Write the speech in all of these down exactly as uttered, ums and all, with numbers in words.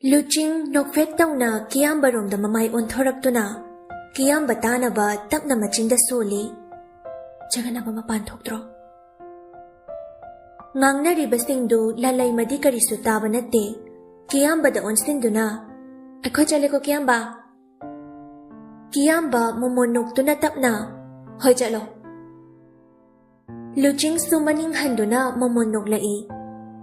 ꯂꯨꯆꯤꯡ ꯅꯣꯛꯐꯦꯠ ꯇꯧꯅ ꯀꯤꯌꯥꯝꯕꯔꯣꯝꯗ ꯃꯃꯥꯏ ꯑꯣꯟꯊꯣꯔꯛꯇꯨꯅ ꯀꯤꯌꯥꯝꯕ ꯇꯥꯅꯕ ꯇꯞꯅ ꯃꯆꯤꯟꯗ ꯁꯣꯜꯂꯤ꯫ ꯆꯒꯠꯅꯕ ꯃꯄꯥꯟ ꯊꯣꯛꯇ꯭ꯔꯣ? ꯉꯥꯡꯅꯔꯤꯕꯁꯤꯡꯗꯨ ꯂꯂꯩꯃꯗꯤ ꯀꯔꯤꯁꯨ ꯇꯥꯕ ꯅꯠꯇꯦ꯫ ꯀꯤꯌꯥꯝꯕꯗ ꯑꯣꯟꯁꯤꯟꯗꯨꯅ, "ꯑꯩꯈꯣꯏ ꯆꯠꯂꯦꯀꯣ ꯀꯤꯌꯥꯝꯕ꯫" ꯀꯤꯌꯥꯝꯕ ꯃꯣꯃꯣꯟ ꯅꯣꯛꯇꯨꯅ ꯇꯞꯅ, "ꯍꯣꯏ ꯆꯠꯂꯣ꯫" ꯂꯨꯆꯤꯡꯁꯨ ꯃꯅꯤꯡ ꯍꯟꯗꯨꯅ ꯃꯣꯃꯣꯟ ꯅꯣꯛꯂꯛꯏ꯫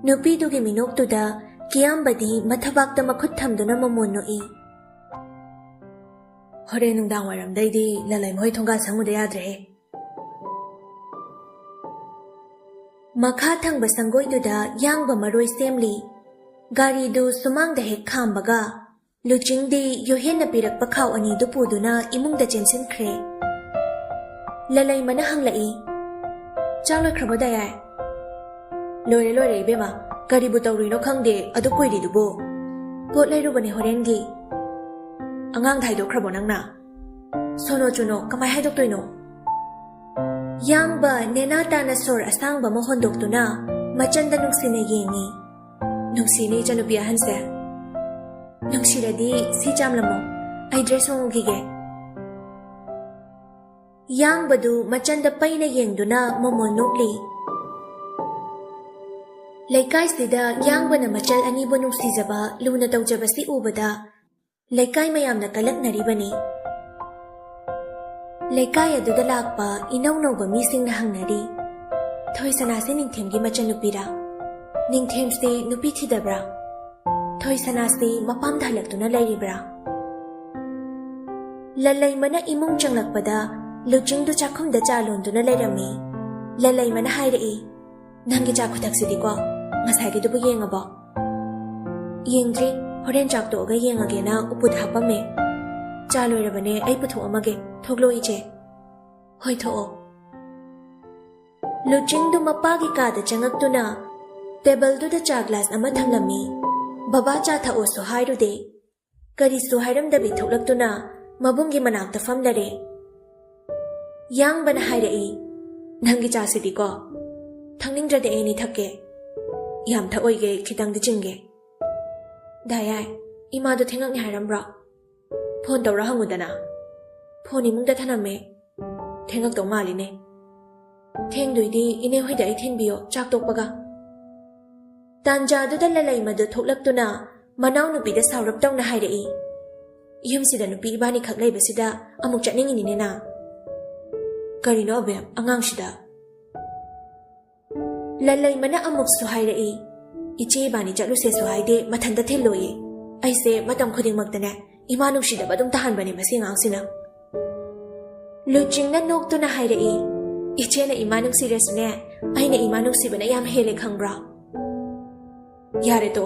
ꯅꯨꯄꯤꯗꯨꯒꯤ ꯃꯤꯅꯣꯛꯇꯨꯗ ꯀꯤꯌꯥꯝꯕꯗꯤ ꯃꯊꯕꯥꯛꯇ ꯃꯈꯨꯠ ꯊꯝꯗꯨꯅ ꯃꯣꯃꯣꯟ ꯅꯣꯛꯏ꯫ "ꯍꯣꯔꯦꯟ ꯅꯨꯡꯗꯥꯡ ꯋꯥꯏꯔꯝꯗꯩꯗꯤ ꯂꯂꯩꯃ ꯍꯣꯏ ꯊꯣꯡꯒꯥꯜ ꯁꯪꯉꯨꯗ ꯌꯥꯗ꯭ꯔꯦꯍꯦ꯫" ꯃꯈꯥ ꯊꯪꯕ ꯁꯪꯒꯣꯏꯗꯨꯗ ꯌꯥꯡꯕ ꯃꯔꯣꯏ ꯁꯦꯝꯂꯤ꯫ ꯒꯥꯔꯤꯗꯨ ꯁꯨꯃꯥꯡꯗ ꯍꯦꯛ ꯈꯥꯝꯕꯒ ꯂꯨꯆꯤꯡꯗꯤ ꯌꯣꯍꯦꯟꯅ ꯄꯤꯔꯛꯄ ꯈꯥꯎ ꯑꯅꯤꯗꯨ ꯄꯨꯗꯨꯅ ꯏꯃꯨꯡꯗ ꯆꯦꯟꯁꯤꯟꯈ꯭ꯔꯦ꯫ ꯂꯂꯩꯃꯅ ꯍꯪꯂꯛꯏ, "ꯆꯥꯛ ꯂꯣꯏꯈ꯭ꯔꯕꯣ ꯗꯥꯌꯥꯏ?" "ꯂꯣꯏꯔꯦ, ꯂꯣꯏꯔꯦ ꯏꯕꯦꯝꯃ, ꯀꯔꯤꯕꯨ ꯇꯧꯔꯨꯏꯅꯣ ꯈꯪꯗꯦ ꯑꯗꯨ ꯀꯨꯏꯔꯤꯗꯨꯕꯨ꯫ ꯄꯣꯠ ꯂꯩꯔꯨꯕꯅꯦ ꯍꯣꯔꯦꯟꯒꯤ꯫" "ꯑꯉꯥꯡꯗ ꯍꯥꯏꯗꯣꯛꯈ꯭ꯔꯕꯣ ꯅꯪꯅ?" "ꯁꯣꯅꯣ ꯆꯨꯅꯣ, ꯀꯃꯥꯏ ꯍꯥꯏꯗꯣꯛꯇꯣꯏꯅꯣ?" ꯌꯥꯡꯕ ꯅꯦꯅꯥ ꯇꯥꯅ ꯁꯣꯔ ꯑꯁꯥꯡꯕ ꯑꯃ ꯍꯣꯟꯗꯣꯛꯇꯨꯅ ꯃꯆꯟꯗ ꯅꯨꯡꯁꯤꯅ ꯌꯦꯡꯉꯤ꯫ "ꯅꯨꯡꯁꯤꯅꯦ ꯏꯆꯟꯅꯨꯄꯤ ꯑꯍꯟꯁꯦ꯫ ꯅꯨꯡꯁꯤꯔꯗꯤ ꯁꯤ ꯆꯥꯝꯂꯝꯃꯣ, ꯑꯩ ꯗ꯭ꯔꯦꯁ ꯍꯣꯡꯉꯨꯈꯤꯒꯦ꯫" ꯌꯥꯡꯕꯗꯨ ꯃꯆꯟꯗ ꯄꯩꯅ ꯌꯦꯡꯗꯨꯅ ꯃꯣꯃꯣꯟ ꯅꯣꯛꯂꯤ꯫ ꯂꯩꯀꯥꯏꯁꯤꯗ ꯌꯥꯡꯕꯅ ꯃꯆꯜ ꯑꯅꯤꯕꯨ ꯅꯨꯡꯁꯤꯖꯕ, ꯂꯨꯅ ꯇꯧꯖꯕꯁꯤ ꯎꯕꯗ ꯂꯩꯀꯥꯏ ꯃꯌꯥꯝꯅ ꯀꯂꯛꯅꯔꯤꯕꯅꯤ꯫ ꯂꯩꯀꯥꯏ ꯑꯗꯨꯗ ꯂꯥꯛꯄ ꯏꯅꯧ ꯅꯧꯕ ꯃꯤꯁꯤꯡꯅ ꯍꯪꯅꯔꯤ, "ꯊꯣꯏꯁꯅꯥꯁꯤ ꯅꯤꯡꯊꯦꯝꯒꯤ ꯃꯆꯟꯅꯨꯄꯤꯔꯥ? ꯅꯤꯡꯊꯦꯝꯁꯤ ꯅꯨꯄꯤ ꯊꯤꯗꯕ꯭ꯔꯥ? ꯊꯣꯏꯁꯅꯥꯁꯤ ꯃꯄꯥꯝꯗ ꯍꯜꯂꯛꯇꯨꯅ ꯂꯩꯔꯤꯕ꯭ꯔꯥ?" ꯂꯂꯩꯃꯅ ꯏꯃꯨꯡ ꯆꯪꯂꯛꯄꯗ ꯂꯨꯆꯤꯡꯗꯨ ꯆꯥꯛꯈꯨꯝꯗ ꯆꯥ ꯂꯣꯟꯗꯨꯅ ꯂꯩꯔꯝꯃꯤ꯫ ꯂꯂꯩꯃꯅ ꯍꯥꯏꯔꯛꯏ, "ꯅꯪꯒꯤ ꯆꯥ ꯈꯨꯊꯛꯁꯤꯗꯤꯀꯣ, ꯉꯁꯥꯏꯒꯤꯗꯨꯕꯨ ꯌꯦꯡꯉꯕꯣ?" "ꯌꯦꯡꯗ꯭ꯔꯤ, ꯍꯣꯔꯦꯟ ꯆꯥꯛ ꯇꯣꯛꯑꯒ ꯌꯦꯡꯉꯒꯦꯅ ꯎꯄꯨꯗ ꯍꯥꯞꯄꯝꯃꯦ꯫ ꯆꯥ ꯂꯣꯏꯔꯕꯅꯦ, ꯑꯩ ꯄꯨꯊꯣꯛꯑꯝꯃꯒꯦ, ꯊꯣꯛꯂꯣ ꯏꯆꯦ꯫" "ꯍꯣꯏ, ꯊꯣꯛꯑꯣ꯫" ꯂꯨꯆꯤꯡꯗꯨ ꯃꯄꯥꯒꯤ ꯀꯥꯗ ꯆꯪꯉꯛꯇꯨꯅ ꯇꯦꯕꯜꯗꯨꯗ ꯆꯥ ꯒ꯭ꯂꯥꯁ ꯑꯃ ꯊꯝꯂꯝꯃꯤ꯫ ꯕꯕꯥ ꯆꯥ ꯊꯛꯑꯣꯁꯨ ꯍꯥꯏꯔꯨꯗꯦ꯫ ꯀꯔꯤꯁꯨ ꯍꯥꯏꯔꯝꯗꯕꯤ ꯊꯣꯛꯂꯛꯇꯨꯅ ꯃꯕꯨꯡꯒꯤ ꯃꯅꯥꯛꯇ ꯐꯝꯂꯔꯦ꯫ ꯌꯥꯡꯕꯅ ꯍꯥꯏꯔꯛꯏ, "ꯅꯪꯒꯤ ꯆꯥꯁꯤꯗꯤꯀꯣ, ꯊꯛꯅꯤꯡꯗ꯭ꯔꯗꯤ ꯑꯩ ꯑꯅꯤ ꯊꯛꯀꯦ꯫ ꯌꯥꯝ ꯊꯛꯑꯣꯏꯒꯦ, ꯈꯤꯇꯪꯗꯤ ꯆꯤꯡꯒꯦ꯫" ꯗꯥꯌꯥꯏ, ꯏꯃꯥꯗꯣ ꯊꯦꯡꯉꯛꯅꯤ ꯍꯥꯏꯔꯝꯕ꯭ꯔꯣ? ꯐꯣꯟ ꯇꯧꯔ ꯍꯪꯉꯨꯗꯅ꯫ ꯐꯣꯟ ꯏꯃꯨꯡꯗ ꯊꯅꯝꯃꯦ꯫ ꯊꯦꯡꯉꯛꯇꯧ ꯃꯥꯜꯂꯤꯅꯦ꯫ ꯊꯦꯡꯗꯣꯏꯗꯤ ꯏꯅꯦ ꯍꯣꯏꯗ ꯑꯩ ꯊꯤꯟꯕꯤꯌꯣ, ꯆꯥꯛ ꯇꯣꯛꯄꯒ꯫ ꯇꯥꯟꯖꯥꯗꯨꯗ ꯂꯂꯩꯃꯗꯨ ꯊꯣꯛꯂꯛꯇꯨꯅ ꯃꯅꯥꯎꯅꯨꯄꯤꯗ ꯁꯥꯎꯔꯞ ꯇꯧꯅ ꯍꯥꯏꯔꯛꯏ, "ꯌꯨꯝꯁꯤꯗ ꯅꯨꯄꯤ ꯏꯕꯥꯅꯤꯈꯛ ꯂꯩꯕꯁꯤꯗ ꯑꯃꯨꯛ ꯆꯠꯅꯤꯡꯉꯤꯅꯤꯅꯦ ꯅꯪ?" "ꯀꯔꯤꯅꯣ ꯑꯕꯦꯝ, ꯑꯉꯥꯡꯁꯤꯗ?" ꯂꯂꯩꯃꯅ ꯑꯃꯨꯛꯁꯨ ꯍꯥꯏꯔꯛꯏ, "ꯏꯆꯦ ꯏꯕꯥꯅꯤ ꯆꯠꯂꯨꯁꯦꯁꯨ ꯍꯥꯏꯗꯦ, ꯃꯊꯟꯇ ꯊꯤꯜꯂꯣꯌꯦ꯫ ꯑꯩꯁꯦ ꯃꯇꯝ ꯈꯨꯗꯤꯡꯃꯛꯇꯅꯦ ꯏꯃꯥ ꯅꯨꯡꯁꯤꯗꯕ ꯑꯗꯨꯝ ꯇꯥꯍꯟꯕꯅꯦ ꯃꯁꯤ ꯑꯉꯥꯡꯁꯤꯅ꯫" ꯂꯨꯆꯤꯡꯅ ꯅꯣꯛꯇꯨꯅ ꯍꯥꯏꯔꯛꯏ, "ꯏꯆꯦꯅ ꯏꯃꯥ ꯅꯨꯡꯁꯤꯔꯁꯨꯅꯦ, ꯑꯩꯅ ꯏꯃꯥ ꯅꯨꯡꯁꯤꯕꯅ ꯌꯥꯝ ꯍꯦꯜꯂꯦ ꯈꯪꯕ꯭ꯔꯥ?" "ꯌꯥꯔꯦ ꯇꯣ,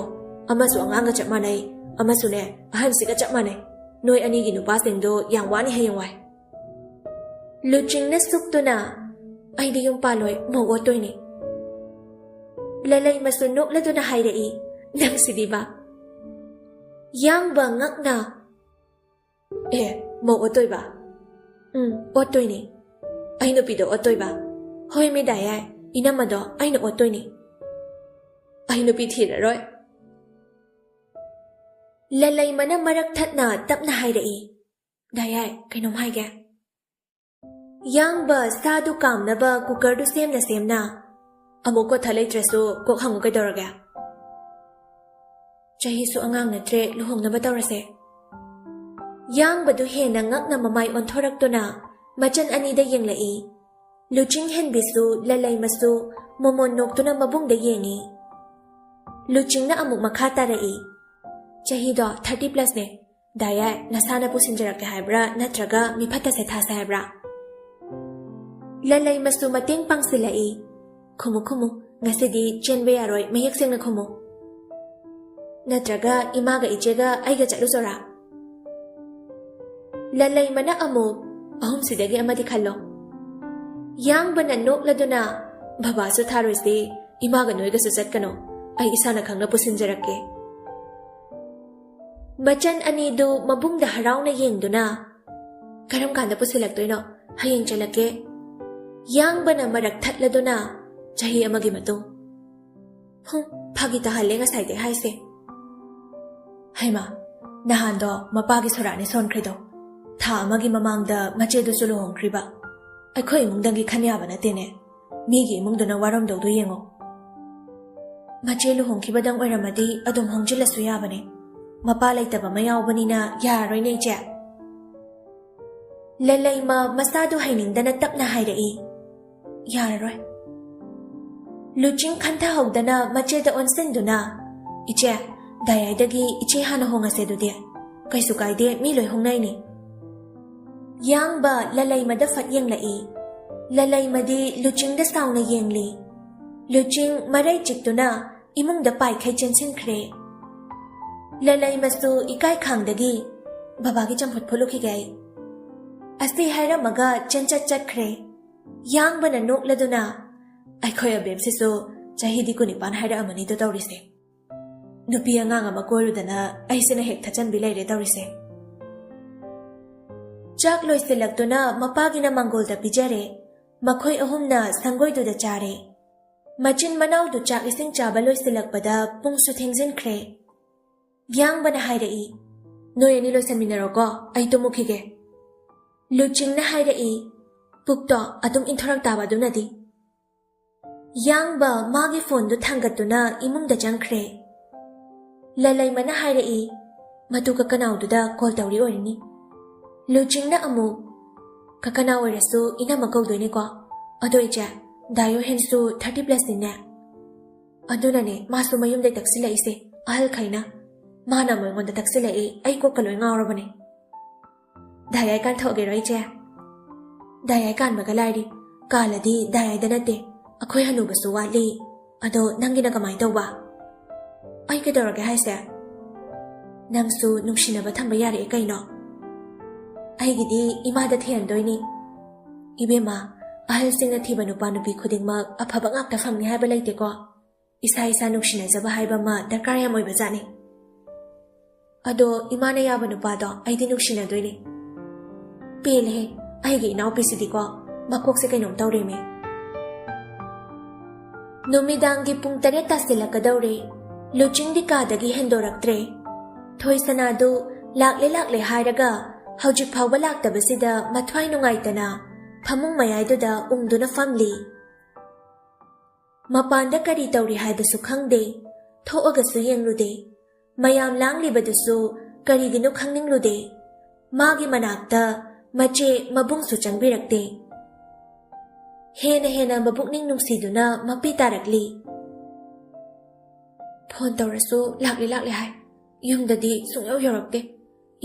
ꯑꯃꯁꯨ ꯑꯉꯥꯡꯒ ꯆꯞ ꯃꯥꯟꯅꯩ, ꯑꯃꯁꯨꯅꯦ ꯑꯍꯟꯁꯤꯒ ꯆꯞ ꯃꯥꯟꯅꯩ꯫ ꯅꯣꯏ ꯑꯅꯤꯒꯤ ꯅꯨꯄꯥꯁꯤꯡꯗꯣ ꯌꯥꯝ ꯋꯥꯅꯤ ꯍꯌꯦꯡꯋꯥꯏ꯫" ꯂꯨꯆꯤꯡꯅ ꯁꯨꯛꯇꯨꯅ, "ꯑꯩꯗꯤ ꯌꯨꯝ ꯄꯥꯜꯂꯣꯏ, ꯃꯧ ꯑꯣꯠꯇꯣꯏꯅꯤ꯫" ꯂꯂꯩꯃꯁꯨ ꯅꯣꯛꯂꯗꯨꯅ ꯍꯥꯏꯔꯛꯏ, "ꯅꯪꯁꯤꯗꯤꯕ꯫" ꯌꯥꯡꯕ ꯉꯛꯅ, "ꯑꯦ, ꯃꯧ ꯑꯣꯠꯇꯣꯏꯕ?" "ꯎꯝ, ꯑꯣꯠꯇꯣꯏꯅꯤ꯫" "ꯑꯩ ꯅꯨꯄꯤꯗꯣ ꯑꯣꯠꯇꯣꯏꯕ?" "ꯍꯣꯏ ꯃꯤ ꯗꯥꯌꯥꯏ, ꯏꯅꯝꯃꯗꯣ ꯑꯩꯅ ꯑꯣꯠꯇꯣꯏꯅꯤ꯫" "ꯑꯩ ꯅꯨꯄꯤ ꯊꯤꯔꯔꯣꯏ꯫" ꯂꯂꯩꯃꯅ ꯃꯔꯛ ꯊꯠꯅ ꯇꯞꯅ ꯍꯥꯏꯔꯛꯏ, "ꯗꯥꯌꯥꯏ, ꯀꯩꯅꯣꯝ ꯍꯥꯏꯒꯦ꯫" ꯌꯥꯡꯕ ꯁꯥꯗꯨ ꯀꯥꯝꯅꯕ ꯀꯨꯀꯔꯗꯨ ꯁꯦꯝꯅ ꯁꯦꯝꯅ, "ꯑꯃꯨꯛ ꯀꯣꯊ ꯂꯩꯇ꯭ꯔꯁꯨ ꯀꯣꯛ ꯍꯪꯉꯨ ꯀꯩꯗꯧꯔꯒꯦ? ꯆꯍꯤꯁꯨ ꯑꯉꯥꯡ ꯅꯠꯇ꯭ꯔꯦ, ꯂꯨꯍꯣꯡꯅꯕ ꯇꯧꯔꯁꯦ꯫" ꯌꯥꯡꯕꯗꯨ ꯍꯦꯟꯅ ꯉꯛꯅ ꯃꯃꯥꯏ ꯑꯣꯟꯊꯣꯔꯛꯇꯨꯅ ꯃꯆꯟ ꯑꯅꯤꯗ ꯌꯦꯡꯂꯛꯏ꯫ ꯂꯨꯆꯤꯡ ꯍꯦꯟꯕꯤꯁꯨ ꯂꯂꯩꯃꯁꯨ ꯃꯣꯃꯣꯟ ꯅꯣꯛꯇꯨꯅ ꯃꯕꯨꯡꯗ ꯌꯦꯡꯉꯤ꯫ ꯂꯨꯆꯤꯡꯅ ꯑꯃꯨꯛ ꯃꯈꯥ ꯇꯥꯔꯛꯏ, "ꯆꯍꯤꯗꯣ thirty plusꯅꯦ꯫ ꯗꯥꯌꯥꯏ, ꯅꯁꯥꯅ ꯄꯨꯁꯤꯟꯖꯔꯛꯀꯦ ꯍꯥꯏꯕ꯭ꯔꯥ, ꯅꯠꯇ꯭ꯔꯒ ꯃꯤꯐꯠꯇꯁꯦ ꯊꯥꯁꯦ ꯍꯥꯏꯕ꯭ꯔꯥ?" ꯂꯂꯩꯃꯁꯨ ꯃꯇꯦꯡ ꯄꯥꯡꯁꯤꯜꯂꯛꯏ꯫ "ꯈꯨꯝꯃꯨ, ꯈꯨꯝꯃꯨ, ꯉꯁꯤꯗꯤ ꯆꯦꯟꯕ ꯌꯥꯔꯣꯏ, ꯃꯌꯦꯛ ꯁꯦꯡꯅ ꯈꯨꯝꯃꯨ꯫ ꯅꯠꯇ꯭ꯔꯒ ꯏꯃꯥꯒ ꯏꯆꯦꯒ ꯑꯩꯒ ꯆꯠꯂꯨꯆꯣꯔꯥ?" ꯂꯂꯩꯃꯅ ꯑꯃꯨꯛ, "ꯑꯍꯨꯝꯁꯤꯗꯒꯤ ꯑꯃꯗꯤ ꯈꯜꯂꯣ꯫" ꯌꯥꯡꯕꯅ ꯅꯣꯛꯂꯗꯨꯅ, "ꯕꯕꯥꯁꯨ ꯊꯥꯔꯣꯏꯁꯤ, ꯏꯃꯥꯒ ꯅꯣꯏꯒꯁꯨ ꯆꯠꯀꯅꯣ, ꯑꯩ ꯏꯁꯥꯅ ꯈꯪꯅ ꯄꯨꯁꯤꯟꯖꯔꯛꯀꯦ꯫" ꯃꯆꯟ ꯑꯅꯤꯗꯨ ꯃꯕꯨꯡꯗ ꯍꯔꯥꯎꯅ ꯌꯦꯡꯗꯨꯅ, "ꯀꯔꯝ ꯀꯥꯟꯗ ꯄꯨꯁꯤꯜꯂꯛꯇꯣꯏꯅꯣ? ꯍꯌꯦꯡ ꯆꯦꯜꯂꯛꯀꯦ꯫" ꯌꯥꯡꯕꯅ ꯃꯔꯛ ꯊꯠꯂꯗꯨꯅ, "ꯆꯍꯤ ꯑꯃꯒꯤ ꯃꯇꯨꯡ꯫" "ꯍꯨꯝ, ꯐꯥꯒꯤ ꯇꯥꯍꯜꯂꯦ ꯉꯁꯥꯏꯗꯩ ꯍꯥꯏꯁꯦ꯫" ꯍꯩꯃꯥ, ꯅꯍꯥꯟꯗꯣ ꯃꯄꯥꯒꯤ ꯁꯣꯔꯥꯠꯅꯦ ꯁꯣꯟꯈ꯭ꯔꯤꯗꯣ꯫ ꯊꯥ ꯑꯃꯒꯤ ꯃꯃꯥꯡꯗ ꯃꯆꯦꯗꯨꯁꯨ ꯂꯨꯍꯣꯡꯈ꯭ꯔꯤꯕ꯫ ꯑꯩꯈꯣꯏ ꯏꯃꯨꯡꯗꯪꯒꯤ ꯈꯟ ꯌꯥꯕ ꯅꯠꯇꯦꯅꯦ꯫ ꯃꯤꯒꯤ ꯏꯃꯨꯡꯗꯨꯅ ꯋꯥꯔꯝꯗꯧꯗꯣ ꯌꯦꯡꯉꯣ꯫ ꯃꯆꯦ ꯂꯨꯍꯣꯡꯈꯤꯕꯗꯪ ꯑꯣꯏꯔꯝꯃꯗꯤ ꯑꯗꯨꯝ ꯍꯣꯡꯖꯤꯜꯂꯁꯨ ꯌꯥꯕꯅꯦ꯫ ꯃꯄꯥ ꯂꯩꯇꯕ ꯑꯃ ꯌꯥꯎꯕꯅꯤꯅ ꯌꯥꯔꯔꯣꯏꯅꯦ, ꯏꯆꯦ꯫ ꯂꯂꯩꯃ ꯃꯁꯥꯗꯨ ꯍꯩꯅꯤꯡꯗꯅ ꯇꯞꯅ ꯍꯥꯏꯔꯛꯏ, "ꯌꯥꯔꯔꯣꯏ꯫" ꯂꯨꯆꯤꯡ ꯈꯟꯊꯍꯧꯗꯅ ꯃꯆꯦꯗ ꯑꯣꯟꯁꯤꯟꯗꯨꯅ, "ꯏꯆꯦ, ꯗꯥꯌꯥꯏꯗꯒꯤ ꯏꯆꯦ ꯍꯥꯟꯅ ꯍꯣꯡꯉꯁꯦ ꯑꯗꯨꯗꯤ꯫ ꯀꯩꯁꯨ ꯀꯥꯏꯗꯦ, ꯃꯤ ꯂꯣꯏ ꯍꯣꯡꯅꯩꯅꯤ꯫" ꯌꯥꯡꯕ ꯂꯂꯩꯃꯗ ꯐꯠ ꯌꯦꯡꯂꯛꯏ꯫ ꯂꯂꯩꯃꯗꯤ ꯂꯨꯆꯤꯡꯗ ꯁꯥꯎꯅ ꯌꯦꯡꯂꯤ꯫ ꯂꯨꯆꯤꯡ ꯃꯔꯩ ꯆꯤꯛꯇꯨꯅ ꯏꯃꯨꯡꯗ ꯄꯥꯏꯈꯩ ꯆꯦꯟꯁꯤꯟꯈ꯭ꯔꯦ꯫ ꯂꯂꯩꯃꯁꯨ ꯏꯀꯥꯏ ꯈꯥꯡꯗꯒꯤ, "ꯕꯕꯥꯒꯤ ꯆꯝꯐꯨꯠ ꯐꯨꯠꯂꯨꯈꯤꯒꯦ ꯑꯩ꯫" ꯑꯁꯤ ꯍꯥꯏꯔꯝꯃꯒ ꯆꯦꯟꯆꯠ ꯆꯠꯈ꯭ꯔꯦ꯫ ꯌꯥꯡꯕꯅ ꯅꯣꯛꯂꯗꯨꯅ, "ꯑꯩꯈꯣꯏ ꯑꯕꯦꯝꯁꯤꯁꯨ ꯆꯍꯤꯗꯤ ꯀꯨꯟꯅꯤꯄꯥꯟ ꯍꯥꯏꯔꯛꯑꯃꯅꯤꯗꯣ ꯇꯧꯔꯤꯁꯦ꯫ ꯅꯨꯄꯤ ꯑꯉꯥꯡ ꯑꯃ ꯀꯣꯏꯔꯨꯗꯅ ꯑꯩꯁꯤꯅ ꯍꯦꯛ ꯊꯠꯆꯟꯕꯤ ꯂꯩꯔꯦ ꯇꯧꯔꯤꯁꯦ꯫" ꯆꯥꯛ ꯂꯣꯏꯁꯤꯜꯂꯛꯇꯨꯅ ꯃꯄꯥꯒꯤꯅ ꯃꯪꯒꯣꯜꯗ ꯄꯤꯖꯔꯦ꯫ ꯃꯈꯣꯏ ꯑꯍꯨꯝꯅ ꯁꯪꯒꯣꯏꯗꯨꯗ ꯆꯥꯔꯦ꯫ ꯃꯆꯤꯟ ꯃꯅꯥꯎꯗꯨ ꯆꯥꯛ ꯏꯁꯤꯡ ꯆꯥꯕ ꯂꯣꯏꯁꯤꯜꯂꯛꯄꯗ ꯄꯨꯡꯁꯨ ꯊꯦꯡꯖꯤꯟꯈ꯭ꯔꯦ꯫ ꯌꯥꯡꯕꯅ ꯍꯥꯏꯔꯛꯏ, "ꯅꯣꯏ ꯑꯅꯤ ꯂꯣꯏꯁꯟꯃꯤꯟꯅꯔꯣꯀꯣ, ꯑꯩ ꯇꯨꯝꯃꯨꯈꯤꯒꯦ꯫" ꯂꯨꯆꯤꯡꯅ ꯍꯥꯏꯔꯛꯏ, "ꯄꯨꯛꯇꯣ ꯑꯗꯨꯝ ꯏꯟꯊꯣꯔꯛ ꯇꯥꯕ ꯑꯗꯨꯅꯗꯤ꯫" ꯌꯥꯡꯕ ꯃꯥꯒꯤ ꯐꯣꯟꯗꯨ ꯊꯥꯡꯒꯠꯇꯨꯅ ꯏꯃꯨꯡꯗ ꯆꯪꯈ꯭ꯔꯦ꯫ ꯂꯂꯩꯃꯅ ꯍꯥꯏꯔꯛꯏ, "ꯃꯗꯨ ꯀꯀꯅꯥꯎꯗꯨꯗ ꯀꯣꯜ ꯇꯧꯔꯤ ꯑꯣꯏꯔꯅꯤ꯫" ꯂꯨꯆꯤꯡꯅ ꯑꯃꯨꯛ, "ꯀꯀꯅꯥꯎ ꯑꯣꯏꯔꯁꯨ ꯏꯅꯝꯃ ꯀꯧꯗꯣꯏꯅꯤꯀꯣ꯫ ꯑꯗꯣ ꯏꯆꯦ, ꯗꯥꯌꯣ ꯍꯦꯟꯁꯨ ꯊꯥꯔꯇꯤ ꯄ꯭ꯂꯁꯅꯤꯅꯦ꯫" "ꯑꯗꯨꯅꯅꯦ ꯃꯥꯁꯨ ꯃꯌꯨꯝꯗꯩ ꯇꯛꯁꯤꯜꯂꯛꯏꯁꯦ, ꯑꯍꯜꯈꯩꯅ꯫ ꯃꯥꯅ ꯑꯃꯨꯛ ꯑꯩꯉꯣꯟꯗ ꯇꯛꯁꯤꯜꯂꯛꯏ, ꯑꯩ ꯀꯣꯛꯀ ꯂꯣꯏ ꯉꯥꯎꯔꯕꯅꯦ꯫" "ꯗꯥꯌꯥꯏ ꯀꯥꯟꯊꯣꯛꯑꯒꯦꯔꯣ ꯏꯆꯦ?" "ꯗꯥꯌꯥꯏ ꯀꯥꯟꯕꯒ ꯂꯥꯏꯔꯤ, ꯀꯥꯜꯂꯗꯤ ꯗꯥꯌꯥꯏꯗ ꯅꯠꯇꯦ, ꯑꯩꯈꯣꯏ ꯍꯅꯨꯕꯁꯨ ꯋꯥꯠꯂꯤ꯫ ꯑꯗꯣ ꯅꯪꯒꯤꯅ ꯀꯃꯥꯏꯅ ꯇꯧꯕ?" "ꯑꯩ ꯀꯩꯗꯧꯔꯒꯦ ꯍꯥꯏꯁꯦ?" "ꯅꯪꯁꯨ ꯅꯨꯡꯁꯤꯅꯕ ꯊꯝꯕ ꯌꯥꯔꯛꯑꯦ ꯀꯩꯅꯣ?" "ꯑꯩꯒꯤꯗꯤ ꯏꯃꯥꯗ ꯊꯤꯍꯟꯗꯣꯏꯅꯤ꯫" "ꯏꯕꯦꯝꯃ, ꯑꯍꯜꯁꯤꯡꯅ ꯊꯤꯕ ꯅꯨꯄꯥ ꯅꯨꯄꯤ ꯈꯨꯗꯤꯡꯃꯛ ꯑꯐꯕ ꯉꯥꯛꯇ ꯐꯪꯅꯤ ꯍꯥꯏꯕ ꯂꯩꯇꯦꯀꯣ꯫ ꯏꯁꯥ ꯏꯁꯥ ꯅꯨꯡꯁꯤꯅꯖꯕ ꯍꯥꯏꯕ ꯑꯃ ꯗꯔꯀꯥꯔ ꯌꯥꯝ ꯑꯣꯏꯕꯖꯥꯠꯅꯤ꯫" "ꯑꯗꯣ ꯏꯃꯥꯅ ꯌꯥꯕ ꯅꯨꯄꯥꯗꯣ ꯑꯩꯗꯤ ꯅꯨꯡꯁꯤꯅꯗꯣꯏꯅꯤ꯫" "ꯄꯦꯜꯂꯦꯍꯦ, ꯑꯩꯒꯤ ꯏꯅꯥꯎꯄꯤꯁꯤꯗꯤꯀꯣ, ꯃꯀꯣꯛꯁꯦ ꯀꯩꯅꯣꯝ ꯇꯧꯔꯦꯃꯦ꯫" ꯅꯨꯃꯤꯗꯥꯡꯒꯤ ꯄꯨꯡ ꯇꯔꯦꯠ ꯇꯥꯁꯤꯜꯂꯛꯀꯗꯧꯔꯦ꯫ ꯂꯨꯆꯤꯡꯗꯤ ꯀꯥꯗꯒꯤ ꯍꯦꯟꯗꯣꯔꯛꯇ꯭ꯔꯦ꯫ ꯊꯣꯏꯁꯅꯥꯗꯨ ꯂꯥꯛꯂꯦ ꯂꯥꯛꯂꯦ ꯍꯥꯏꯔꯒ ꯍꯧꯖꯤꯛ ꯐꯥꯎꯕ ꯂꯥꯛꯇꯕꯁꯤꯗ ꯃꯊ꯭ꯋꯥꯏ ꯅꯨꯡꯉꯥꯏꯇꯅ ꯐꯃꯨꯡ ꯃꯌꯥꯏꯗꯨꯗ ꯎꯪꯗꯨꯅ ꯐꯝꯂꯤ꯫ ꯃꯄꯥꯟꯗ ꯀꯔꯤ ꯇꯧꯔꯤ ꯍꯥꯏꯕꯁꯨ ꯈꯪꯗꯦ, ꯊꯣꯛꯑꯒꯁꯨ ꯌꯦꯡꯂꯨꯗꯦ꯫ ꯃꯌꯥꯝ ꯂꯥꯡꯂꯤꯕꯗꯨꯁꯨ ꯀꯔꯤꯒꯤꯅꯣ ꯈꯪꯅꯤꯡꯂꯨꯗꯦ꯫ ꯃꯥꯒꯤ ꯃꯅꯥꯛꯇ ꯃꯆꯦ ꯃꯕꯨꯡꯁꯨ ꯆꯪꯕꯤꯔꯛꯇꯦ꯫ ꯍꯦꯟꯅ ꯍꯦꯟꯅ ꯃꯕꯨꯛꯅꯤꯡ ꯅꯨꯡꯁꯤꯗꯨꯅ ꯃꯄꯤ ꯇꯥꯔꯛꯂꯤ꯫ ꯐꯣꯟ ꯇꯧꯔꯁꯨ ꯂꯥꯛꯂꯦ ꯂꯥꯛꯂꯦ ꯍꯥꯏ꯫ ꯌꯨꯝꯗꯗꯤ ꯁꯨꯡꯌꯧ ꯌꯧꯔꯛꯇꯦ꯫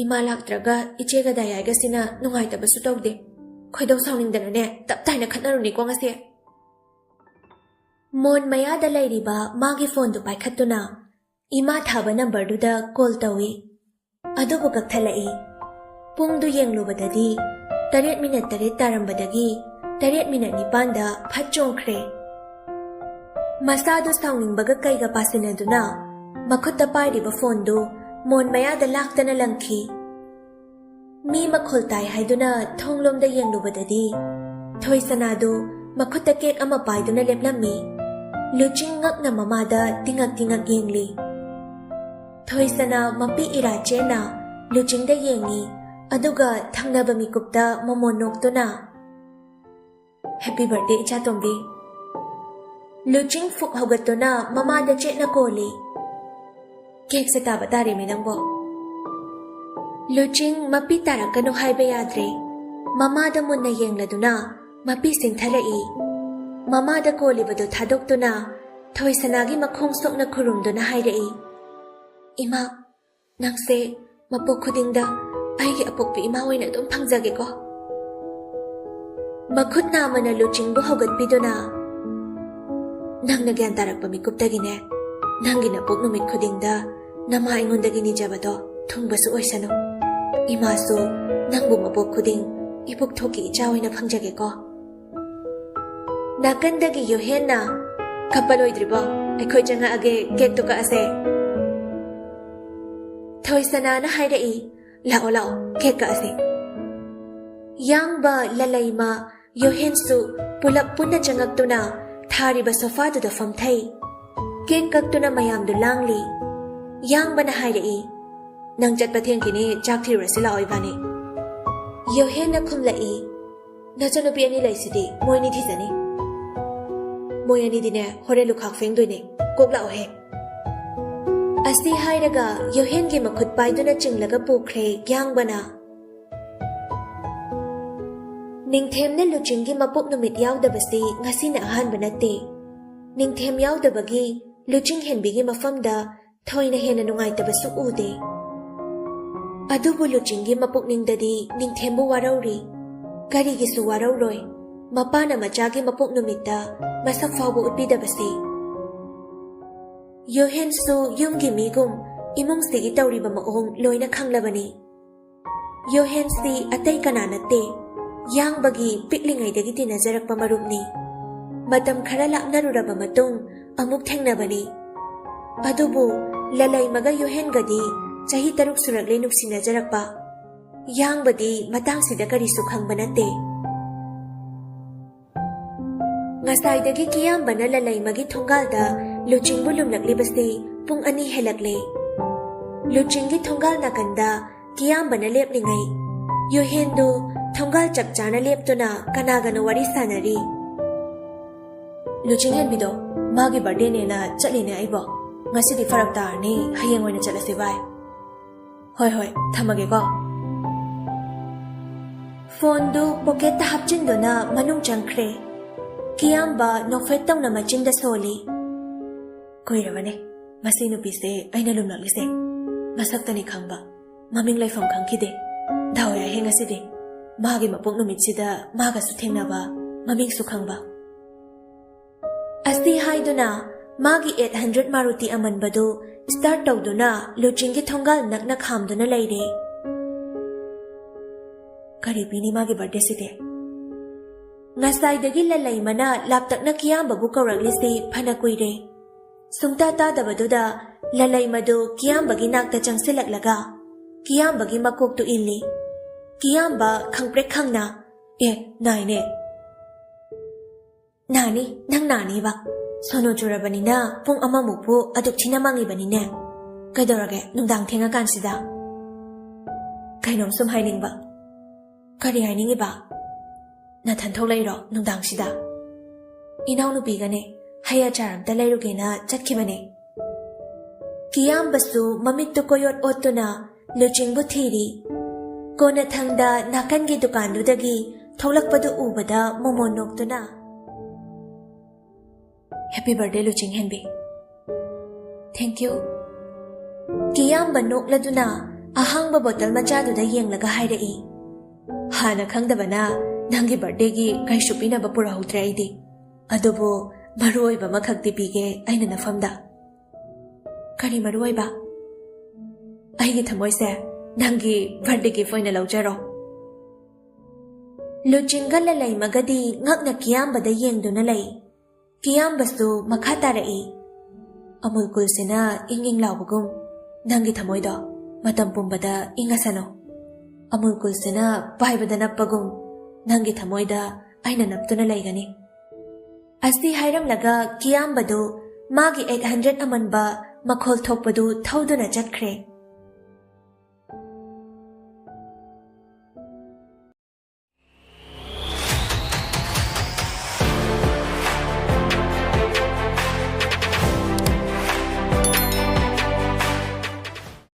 ꯏꯃꯥ ꯂꯥꯛꯇ꯭ꯔꯒ ꯏꯆꯦꯒ ꯗꯥꯌꯥꯏꯒꯁꯤꯅ ꯅꯨꯡꯉꯥꯏꯇꯕꯁꯨ ꯇꯧꯗꯦ꯫ ꯈꯣꯏꯗꯧ ꯁꯥꯎꯅꯤꯡꯗꯅꯅꯦ ꯇꯞ ꯇꯥꯏꯅ ꯈꯠꯅꯔꯨꯅꯤꯀꯣ ꯉꯁꯤ꯫ ꯃꯣꯟ ꯃꯌꯥꯗ ꯂꯩꯔꯤꯕ ꯃꯥꯒꯤ ꯐꯣꯟꯗꯨ ꯄꯥꯏꯈꯠꯇꯨꯅ ꯏꯃꯥ ꯊꯥꯕ ꯅꯝꯕꯔꯗꯨꯗ ꯀꯣꯜ ꯇꯧꯏ꯫ ꯑꯗꯨꯕꯨ ꯀꯛꯊꯠꯂꯛꯏ꯫ ꯄꯨꯡꯗꯨ ꯌꯦꯡꯂꯨꯕꯗꯗꯤ ꯇꯔꯦꯠ ꯃꯤꯅꯠ ꯇꯔꯦꯠ ꯇꯥꯔꯝꯕꯗꯒꯤ ꯇꯔꯦꯠ ꯃꯤꯅꯠ ꯅꯤꯄꯥꯟꯗ ꯐꯠ ꯆꯣꯡꯈ꯭ꯔꯦ꯫ ꯃꯁꯥꯗꯨ ꯁꯥꯎꯅꯤꯡꯕꯒ ꯀꯩꯒ ꯄꯥꯁꯤꯟꯅꯗꯨꯅ ꯃꯈꯨꯠꯇ ꯄꯥꯏꯔꯤꯕ ꯐꯣꯟꯗꯨ ꯃꯣꯟ ꯃꯌꯥꯗ ꯂꯥꯛꯇꯅ ꯂꯪꯈꯤ꯫ ꯃꯤ ꯃꯈꯣꯜ ꯇꯥꯏ ꯍꯥꯏꯗꯨꯅ ꯊꯣꯡꯂꯣꯝꯗ ꯌꯦꯡꯂꯨꯕꯗꯗꯤ ꯊꯣꯏꯁꯅꯥꯗꯨ ꯃꯈꯨꯠꯇ ꯀꯦꯛ ꯑꯃ ꯄꯥꯏꯗꯨꯅ ꯂꯦꯞꯂꯝꯃꯤ꯫ ꯂꯨꯆꯤꯡ ꯉꯛꯅ ꯃꯃꯥꯗ ꯇꯤꯉꯛ ꯇꯤꯉꯛ ꯌꯦꯡꯂꯤ꯫ ꯊꯣꯏꯁꯅꯥ ꯃꯄꯤ ꯏꯔꯥ ꯆꯦꯟꯅ ꯂꯨꯆꯤꯡꯗ ꯌꯦꯡꯉꯤ, ꯑꯗꯨꯒ ꯊꯪꯅꯕ ꯃꯤꯀꯨꯞꯇ ꯃꯣꯃꯣꯟ ꯅꯣꯛꯇꯨꯅ, "Happy birthday, ꯏꯆꯥꯇꯣꯝꯕꯤ!" ꯂꯨꯆꯤꯡ ꯐꯨꯛ ꯍꯧꯒꯠꯇꯨꯅ ꯃꯃꯥꯗ ꯆꯦꯠꯅ ꯀꯣꯜꯂꯤ꯫ "ꯀꯦꯛꯁꯦ ꯇꯥꯕ ꯇꯥꯔꯦꯃꯤ ꯅꯪꯕꯣ!" ꯂꯨꯆꯤꯡ ꯃꯄꯤ ꯇꯥꯔꯛꯀꯅꯨ ꯍꯥꯏꯕ ꯌꯥꯗ꯭ꯔꯦ꯫ ꯃꯃꯥꯗ ꯃꯨꯟꯅ ꯌꯦꯡꯂꯗꯨꯅ ꯃꯄꯤ ꯁꯤꯡꯊꯔꯛꯏ꯫ ꯃꯃꯥꯗ ꯀꯣꯜꯂꯤꯕꯗꯨ ꯊꯥꯗꯣꯛꯇꯨꯅ ꯊꯣꯏꯁꯅꯥꯒꯤ ꯃꯈꯣꯡ ꯁꯣꯛꯅ ꯈꯨꯔꯨꯝꯗꯨꯅ ꯍꯥꯏꯔꯛꯏ, "ꯏꯃꯥ, ꯅꯪꯁꯦ ꯃꯄꯣꯛ ꯈꯨꯗꯤꯡꯗ ꯑꯩꯒꯤ ꯑꯄꯣꯛꯄꯤ ꯏꯃꯥ ꯑꯣꯏꯅ ꯑꯗꯨꯝ ꯐꯪꯖꯒꯦꯀꯣ?" ꯃꯈꯨꯠ ꯅꯥꯝꯃꯅ ꯂꯨꯆꯤꯡꯕꯨ ꯍꯧꯒꯠꯄꯤꯗꯨꯅ, "ꯅꯪꯅ ꯒ꯭ꯌꯥꯟ ꯇꯥꯔꯛꯄ ꯃꯤꯀꯨꯞꯇꯒꯤꯅꯦ, ꯅꯪꯒꯤ ꯅꯄꯣꯛ ꯅꯨꯃꯤꯠ ꯈꯨꯗꯤꯡꯗ ꯅꯃꯥ ꯑꯩꯉꯣꯟꯗꯒꯤ ꯅꯤꯖꯕꯗꯣ ꯊꯨꯡꯕꯁꯨ ꯑꯣꯏꯁꯅꯨ꯫ ꯏꯃꯥꯁꯨ ꯅꯪꯕꯨ ꯃꯄꯣꯛ ꯈꯨꯗꯤꯡ ꯏꯄꯨꯛ ꯊꯣꯛꯀꯤ ꯏꯆꯥ ꯑꯣꯏꯅ ꯐꯪꯖꯒꯦꯀꯣ?" ꯅꯥꯀꯟꯗꯒꯤ ꯌꯨꯍꯦꯟꯅ, "ꯀꯞꯄ ꯂꯣꯏꯗ꯭ꯔꯤꯕꯣ? ꯑꯩꯈꯣꯏ ꯆꯪꯉꯛꯑꯒꯦ, ꯀꯦꯛꯇꯣ ꯀꯛꯑꯁꯦ꯫" ꯊꯣꯏꯁꯅꯥꯅ ꯍꯥꯏꯔꯛꯏ, "ꯂꯥꯛꯑꯣ, ꯂꯥꯛꯑꯣ, ꯀꯦꯛ ꯀꯛꯑꯁꯦ꯫" ꯌꯥꯡꯕ, ꯂꯂꯩꯃ, ꯌꯣꯍꯦꯟꯁꯨ ꯄꯨꯂꯞ ꯄꯨꯟꯅ ꯆꯪꯉꯛꯇꯨꯅ ꯊꯥꯔꯤꯕ ꯁꯣꯐꯥꯗꯨꯗ ꯐꯝꯊꯩ꯫ ꯀꯦꯛ ꯀꯛꯇꯨꯅ ꯃꯌꯥꯝꯗꯨ ꯂꯥꯡꯂꯤ꯫ ꯌꯥꯡꯕꯅ ꯍꯥꯏꯔꯛꯏ, ꯅꯪ ꯆꯠꯄ ꯊꯦꯡꯈꯤꯅꯤ, ꯆꯥꯛ ꯊꯤꯔꯨꯔꯁꯤ ꯂꯥꯛꯑꯣ ꯏꯕꯥꯅꯤ꯫ ꯌꯣꯍꯦꯟꯅ ꯈꯨꯝꯂꯛꯏ, "ꯅꯆꯟꯅꯨꯄꯤ ꯑꯅꯤ ꯂꯩꯁꯤꯗꯤ, ꯃꯣꯏꯅꯤ ꯊꯤꯖꯅꯤ꯫ ꯃꯣꯏ ꯑꯅꯤꯗꯤꯅꯦ, ꯍꯣꯔꯦꯟ ꯂꯨꯈꯥꯛ ꯐꯦꯡꯗꯣꯏꯅꯦ꯫ ꯀꯣꯛ ꯂꯥꯛꯑꯣꯍꯦ"꯫ ꯑꯁꯤ ꯍꯥꯏꯔꯒ ꯌꯣꯍꯦꯟꯒꯤ ꯃꯈꯨꯠ ꯄꯥꯏꯗꯨꯅ ꯆꯤꯡꯂꯒ ꯄꯨꯈ꯭ꯔꯦ ꯌꯥꯡꯕꯅ꯫ ꯅꯤꯡꯊꯦꯝꯅ ꯂꯨꯆꯤꯡꯒꯤ ꯃꯄꯣꯛ ꯅꯨꯃꯤꯠ ꯌꯥꯎꯗꯕꯁꯤ ꯉꯁꯤꯅ ꯑꯍꯥꯟꯕ ꯅꯠꯇꯦ꯫ ꯅꯤꯡꯊꯦꯝ ꯌꯥꯎꯗꯕꯒꯤ ꯂꯨꯆꯤꯡ ꯍꯦꯟꯕꯤꯒꯤ ꯃꯐꯝꯗ ꯊꯣꯏꯅ ꯍꯦꯟꯅ ꯅꯨꯡꯉꯥꯏꯇꯕꯁꯨ ꯎꯗꯦ꯫ ꯑꯗꯨꯕꯨ ꯂꯨꯆꯤꯡꯒꯤ ꯃꯄꯨꯛꯅꯤꯡꯗꯗꯤ ꯅꯤꯡꯊꯦꯝꯕꯨ ꯋꯥꯔꯧꯔꯤ꯫ ꯀꯔꯤꯒꯤꯁꯨ ꯋꯥꯔꯧꯔꯣꯏ, ꯃꯄꯥꯅ ꯃꯆꯥꯒꯤ ꯃꯄꯣꯛ ꯅꯨꯃꯤꯠꯇ ꯃꯁꯛ ꯐꯥꯎꯕ ꯎꯠꯄꯤꯗꯕꯁꯦ꯫ ꯌꯣꯍꯦꯟꯁꯨ ꯌꯨꯝꯒꯤ ꯃꯤꯒꯨꯝ ꯏꯃꯨꯡꯁꯤꯒꯤ ꯇꯧꯔꯤꯕ ꯃꯑꯣꯡ ꯂꯣꯏꯅ ꯈꯪꯂꯕꯅꯤ꯫ ꯌꯣꯍꯦꯟꯁꯤ ꯑꯇꯩ ꯀꯅꯥ ꯅꯠꯇꯦ, ꯌꯥꯡꯕꯒꯤ ꯄꯤꯛꯂꯤꯉꯩꯗꯒꯤ ꯇꯤꯟꯅꯖꯔꯛꯄ ꯃꯔꯨꯞꯅꯤ꯫ ꯃꯇꯝ ꯈꯔ ꯂꯥꯞꯅꯔꯨꯔꯕ ꯃꯇꯨꯡ ꯑꯃꯨꯛ ꯊꯦꯡꯅꯕꯅꯤ꯫ ꯑꯗꯨꯕꯨ ꯂꯂꯩꯃꯒ ꯌꯣꯍꯦꯟꯒꯗꯤ ꯆꯍꯤ ꯇꯔꯨꯛ ꯁꯨꯔꯛꯂꯦ ꯅꯨꯡꯁꯤꯅꯖꯔꯛꯄ꯫ ꯌꯥꯡꯕꯗꯤ ꯃꯇꯥꯡꯁꯤꯗ ꯀꯔꯤꯁꯨ ꯈꯪꯕ ꯅꯠꯇꯦ꯫ ꯉꯁꯥꯏꯗꯒꯤ ꯀꯤꯌꯥꯝꯕꯅ ꯂꯂꯩꯃꯒꯤ ꯊꯣꯡꯒꯥꯜꯗ ꯂꯨꯆꯤꯡꯕꯨ ꯂꯨꯝꯂꯛꯂꯤꯕꯁꯤ ꯄꯨꯡ ꯑꯅꯤ ꯍꯦꯜꯂꯛꯂꯦ꯫ ꯂꯨꯆꯤꯡꯒꯤ ꯊꯣꯡꯒꯥꯜ ꯅꯥꯀꯟꯗ ꯀꯤꯌꯥꯝꯕꯅ ꯂꯦꯞꯂꯤꯉꯩ, ꯌꯣꯍꯦꯟꯗꯨ ꯊꯣꯡꯒꯥꯜ ꯆꯞ ꯆꯥꯅ ꯂꯦꯞꯇꯨꯅ ꯀꯅꯥꯒꯅꯣ ꯋꯥꯔꯤ ꯁꯥꯟꯅꯔꯤ꯫ "ꯂꯨꯆꯤꯡ ꯍꯦꯟꯕꯤꯗꯣ, ꯃꯥꯒꯤ ꯕꯥꯔꯗꯦꯅꯦꯅ ꯆꯠꯂꯤꯅꯦ ꯑꯩꯕꯣ꯫ ꯉꯁꯤꯗꯤ ꯐꯔꯛ ꯇꯥꯔꯅꯤ, ꯍꯌꯦꯡ ꯑꯣꯏꯅ ꯆꯠꯂꯁꯤ ꯚꯥꯏ"꯫ "ꯍꯣꯏ ꯍꯣꯏ, ꯊꯝꯃꯒꯦꯀꯣ"꯫ ꯐꯣꯟꯗꯨ ꯄꯣꯀꯦꯠꯇ ꯍꯥꯞꯆꯤꯟꯗꯨꯅ ꯃꯅꯨꯡ ꯆꯪꯈ꯭ꯔꯦ꯫ ꯀꯤꯌꯥꯝꯕ ꯅꯣꯛꯐꯦꯠ ꯇꯧꯅ ꯃꯆꯤꯟꯗ ꯁꯣꯜꯂꯤ꯫ "ꯀꯨꯏꯔꯕꯅꯦ ꯃꯁꯤ ꯅꯨꯄꯤꯁꯦ ꯑꯩꯅ ꯂꯨꯝꯂꯛꯂꯤꯁꯦ꯫ ꯃꯁꯛꯇꯅꯤ ꯈꯪꯕ, ꯃꯃꯤꯡ ꯂꯩꯐꯝ ꯈꯪꯈꯤꯗꯦ꯫ ꯗꯥꯎ ꯌꯥꯏꯍꯦ ꯉꯁꯤꯗꯤ꯫ ꯃꯥꯒꯤ ꯃꯄꯣꯛ ꯅꯨꯃꯤꯠꯁꯤꯗ ꯃꯥꯒꯁꯨ ꯊꯦꯡꯅꯕ, ꯃꯃꯤꯡꯁꯨ ꯈꯪꯕ"꯫ ꯑꯁꯤ ꯍꯥꯏꯗꯨꯅ ꯃꯥꯒꯤ ꯑꯩꯠ ꯍꯟꯗ꯭ꯔꯦꯠ ꯃꯥꯔꯨꯇꯤ ꯑꯃꯟꯕꯗꯨ ꯁ꯭ꯇꯥꯔꯠ ꯇꯧꯗꯨꯅ ꯂꯨꯆꯤꯡꯒꯤ ꯊꯣꯡꯒꯥꯜ ꯅꯛꯅ ꯈꯥꯝꯗꯨꯅ ꯂꯩꯔꯦ꯫ ꯀꯔꯤ ꯄꯤꯅꯤ ꯃꯥꯒꯤ ꯕꯥꯔꯗꯦꯁꯤꯗꯤ? ꯉꯁꯥꯏꯗꯒꯤ ꯂꯂꯩꯃꯅ ꯂꯥꯞꯇꯛꯅ ꯀꯤꯌꯥꯝꯕꯕꯨ ꯀꯧꯔꯛꯂꯤꯁꯤ ꯐꯅ ꯀꯨꯏꯔꯦ꯫ ꯁꯨꯡꯇꯥ ꯇꯥꯗꯕꯗꯨꯗ ꯂꯂꯩꯃꯗꯨ ꯀꯤꯌꯥꯝꯕꯒꯤ ꯅꯥꯛꯇ ꯆꯪꯁꯤꯜꯂꯛꯂꯒ ꯀꯤꯌꯥꯝꯕꯒꯤ ꯃꯀꯣꯛꯇꯨ ꯏꯜꯂꯤ꯫ ꯀꯤꯌꯥꯝꯕ ꯈꯪꯄ꯭ꯔꯦꯛ ꯈꯪꯅ, "ꯑꯦ, ꯅꯥꯏꯅꯦ꯫ ꯅꯥꯅꯤ, ꯅꯪ ꯅꯥꯅꯤꯕ꯫ ꯁꯣꯅꯣ ꯆꯨꯔꯕꯅꯤꯅ ꯄꯨꯡ ꯑꯃꯃꯨꯛꯄꯨ ꯑꯗꯨꯛ ꯊꯤꯅ ꯃꯥꯡꯉꯤꯕꯅꯤꯅꯦ꯫ ꯀꯩꯗꯧꯔꯒꯦ ꯅꯨꯡꯗꯥꯡ ꯊꯦꯡꯉꯀꯥꯟꯁꯤꯗ? ꯀꯩꯅꯣꯝ ꯁꯨꯝ ꯍꯥꯏꯅꯤꯡꯕ꯫ ꯀꯔꯤ ꯍꯥꯏꯅꯤꯡꯉꯤꯕ? ꯅꯊꯟ ꯊꯣꯛꯂꯛꯏꯔꯣ ꯅꯨꯡꯗꯥꯡꯁꯤꯗ? ꯏꯅꯥꯎꯅꯨꯄꯤꯒꯅꯦ ꯍꯩ ꯑꯆꯥꯔ ꯑꯝꯇ ꯂꯩꯔꯨꯒꯦꯅ ꯆꯠꯈꯤꯕꯅꯦ꯫ ꯀꯤꯌꯥꯝꯕꯁꯨ ꯃꯃꯤꯠꯇꯨ ꯀꯣꯏꯌꯣꯠ ꯑꯣꯠꯇꯨꯅ ꯂꯨꯆꯤꯡꯕꯨ ꯊꯤꯔꯤ꯫ ꯀꯣꯟꯅꯊꯪꯗ ꯅꯥꯀꯟꯒꯤ ꯗꯨꯀꯥꯟꯗꯨꯗꯒꯤ ꯊꯣꯛꯂꯛꯄꯗꯨ ꯎꯕꯗ ꯃꯣꯃꯣꯟ ꯅꯣꯛꯇꯨꯅ, "Happy birthday, ꯂꯨꯆꯤꯡ ꯍꯦꯟꯕꯤ!" "Thank you." ꯀꯤꯌꯥꯝꯕ ꯅꯣꯛꯂꯗꯨꯅ ꯑꯍꯥꯡꯕ ꯕꯣꯇꯜ ꯃꯆꯥꯗꯨꯗ ꯌꯦꯡꯂꯒ ꯍꯥꯏꯔꯛꯏ, "ꯍꯥꯟꯅ ꯈꯪꯗꯕꯅ ꯅꯪꯒꯤ ꯕꯥꯔꯊꯗꯦꯒꯤ ꯀꯩꯁꯨ ꯄꯤꯅꯕ ꯄꯨꯔꯛꯍꯧꯗ꯭ꯔꯦ ꯑꯩꯗꯤ꯫ ꯑꯗꯨꯕꯨ ꯃꯔꯨ ꯑꯣꯏꯕ ꯑꯃꯈꯛꯇꯤ ꯄꯤꯒꯦ ꯑꯩꯅ ꯅꯐꯝꯗ꯫" "ꯀꯔꯤ ꯃꯔꯨ ꯑꯣꯏꯕ?" "ꯑꯩꯒꯤ ꯊꯃꯣꯏꯁꯦ ꯅꯪꯒꯤ ꯕꯥꯔꯊꯗꯦ ꯒꯤꯐ ꯑꯣꯏꯅ ꯂꯧꯖꯔꯣ꯫" ꯂꯨꯆꯤꯡꯒ ꯂꯂꯩꯃꯒꯗꯤ ꯉꯛꯅ ꯀꯤꯌꯥꯝꯕꯗ ꯌꯦꯡꯗꯨꯅ ꯂꯩ꯫ ꯀꯤꯌꯥꯝꯕꯁꯨ ꯃꯈꯥ ꯇꯥꯔꯛꯏ, "ꯑꯃꯨꯜ ꯀꯨꯜꯁꯤꯅ ꯏꯪ ꯏꯪ ꯂꯥꯎꯕꯒꯨꯝ, ꯅꯪꯒꯤ ꯊꯃꯣꯏꯗꯣ ꯃꯇꯝ ꯄꯨꯝꯕꯗ ꯏꯪꯉꯁꯅꯨ꯫ ꯑꯃꯨꯜ ꯀꯨꯜꯁꯤꯅ ꯄꯥꯏꯕꯗ ꯅꯞꯄꯒꯨꯝ, ꯅꯪꯒꯤ ꯊꯃꯣꯏꯗ ꯑꯩꯅ ꯅꯞꯇꯨꯅ ꯂꯩꯒꯅꯤ꯫" ꯑꯁꯤ ꯍꯥꯏꯔꯝꯂꯒ ꯀꯤꯌꯥꯝꯕꯗꯨ ꯃꯥꯒꯤ ꯑꯩꯠ ꯍꯟꯗ꯭ꯔꯦꯠ ꯑꯃꯟꯕ ꯃꯈꯣꯜ ꯊꯣꯛꯄꯗꯨ ꯊꯧꯗꯨꯅ ꯆꯠꯈ꯭ꯔꯦ꯫